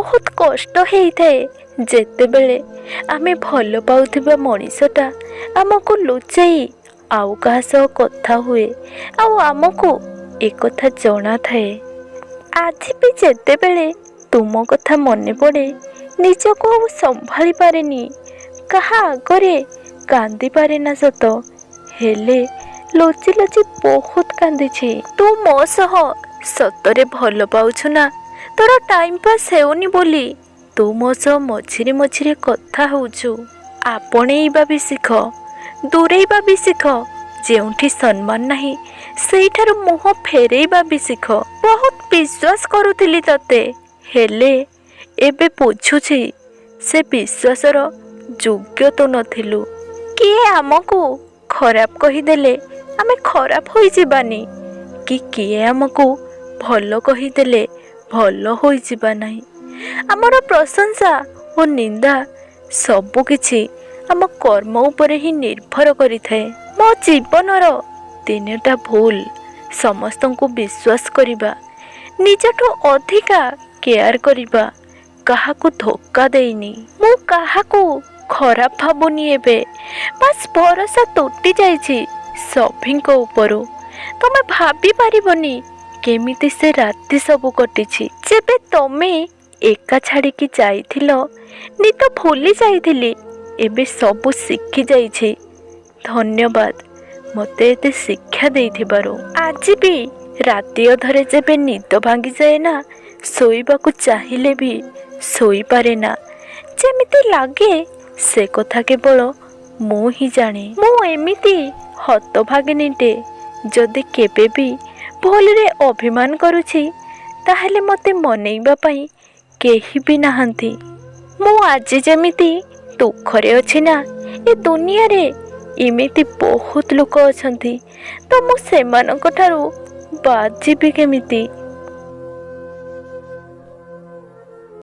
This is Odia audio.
ବହୁତ କଷ୍ଟ ହେଇଥାଏ ଯେତେବେଳେ ଆମେ ଭଲ ପାଉଥିବା ମଣିଷଟା ଆମକୁ ଲୁଚେଇ ଆଉ କାହା ସହ କଥା ହୁଏ ଆଉ ଆମକୁ ଏକଥା ଜଣାଥାଏ। ଆଜି ବି ଯେତେବେଳେ ତୁମ କଥା ମନେ ପଡ଼େ, ନିଜକୁ ଆଉ ସମ୍ଭାଳି ପାରେନି। କାହା ଆଗରେ କାନ୍ଦି ପାରେନା ସତ, ହେଲେ ଲୁଚି ଲୁଚି ବହୁତ କାନ୍ଦିଛି। ତୁ ମୋ ସହ ସତରେ ଭଲ ପାଉଛୁ ନା ତୋର ଟାଇମ୍ ପାସ୍ ହେଉନି ବୋଲି ତୁ ମୋ ସହ ମଝିରେ ମଝିରେ କଥା ହେଉଛୁ? ଆପଣେଇବା ବି ଶିଖ, ଦୂରେଇବା ବି ଶିଖ। ଯେଉଁଠି ସମ୍ମାନ ନାହିଁ, ସେଇଠାରୁ ମୁହଁ ଫେରେଇବା ବି ଶିଖ। ବହୁତ ବିଶ୍ୱାସ କରୁଥିଲି ତତେ, ହେଲେ ଏବେ ବୁଝୁଛି ସେ ବିଶ୍ୱାସର ଯୋଗ୍ୟ ତୁ ନଥିଲୁ। କିଏ ଆମକୁ ଖରାପ କହିଦେଲେ ଆମେ ଖରାପ ହୋଇଯିବାନି କି କିଏ ଆମକୁ ଭଲ କହିଦେଲେ ଭଲ ହୋଇଯିବା ନାହିଁ। ଆମର ପ୍ରଶଂସା ଓ ନିନ୍ଦା ସବୁକିଛି ଆମ କର୍ମ ଉପରେ ହିଁ ନିର୍ଭର କରିଥାଏ। ମୋ ଜୀବନର ତିନିଟା ଭୁଲ: ସମସ୍ତଙ୍କୁ ବିଶ୍ୱାସ କରିବା, ନିଜଠୁ ଅଧିକା କେୟାର କରିବା, କାହାକୁ ଧୋକା ଦେଇନି। ମୁଁ କାହାକୁ ଖରାପ ଭାବୁନି ଏବେ, ବାସ୍ ଭରସା ତୁଟି ଯାଇଛି ସଭିଙ୍କ ଉପରୁ। ତମେ ଭାବି ପାରିବନି କେମିତି ସେ ରାତି ସବୁ କଟିଛି ଯେବେ ତମେ ଏକା ଛାଡ଼ିକି ଯାଇଥିଲ। ନିଦ ଭୁଲି ଯାଇଥିଲି, ଏବେ ସବୁ ଶିଖି ଯାଇଛି। ଧନ୍ୟବାଦ ମୋତେ ଏତେ ଶିକ୍ଷା ଦେଇଥିବାରୁ। ଆଜି ବି ରାତି ଅଧରେ ଯେବେ ନିଦ ଭାଙ୍ଗିଯାଏ ନା, ଶୋଇବାକୁ ଚାହିଁଲେ ବି ଶୋଇପାରେ ନା। ଯେମିତି ଲାଗେ ସେ କଥା କେବଳ ମୁଁ ହିଁ ଜାଣେ। ମୁଁ ଏମିତି ହତଭାଗିନୀଟେ, ଯଦି କେବେ ବି ଭୁଲରେ ଅଭିମାନ କରୁଛି, ତାହେଲେ ମୋତେ ମନେଇବା ପାଇଁ କେହି ବି ନାହାନ୍ତି। ମୁଁ ଆଜି ଯେମିତି ଦୁଃଖରେ ଅଛି ନା, ଏ ଦୁନିଆରେ ଏମିତି ବହୁତ ଲୋକ ଅଛନ୍ତି, ତ ମୁଁ ସେମାନଙ୍କ ଠାରୁ ବାଦ୍ ଯିବି କେମିତି?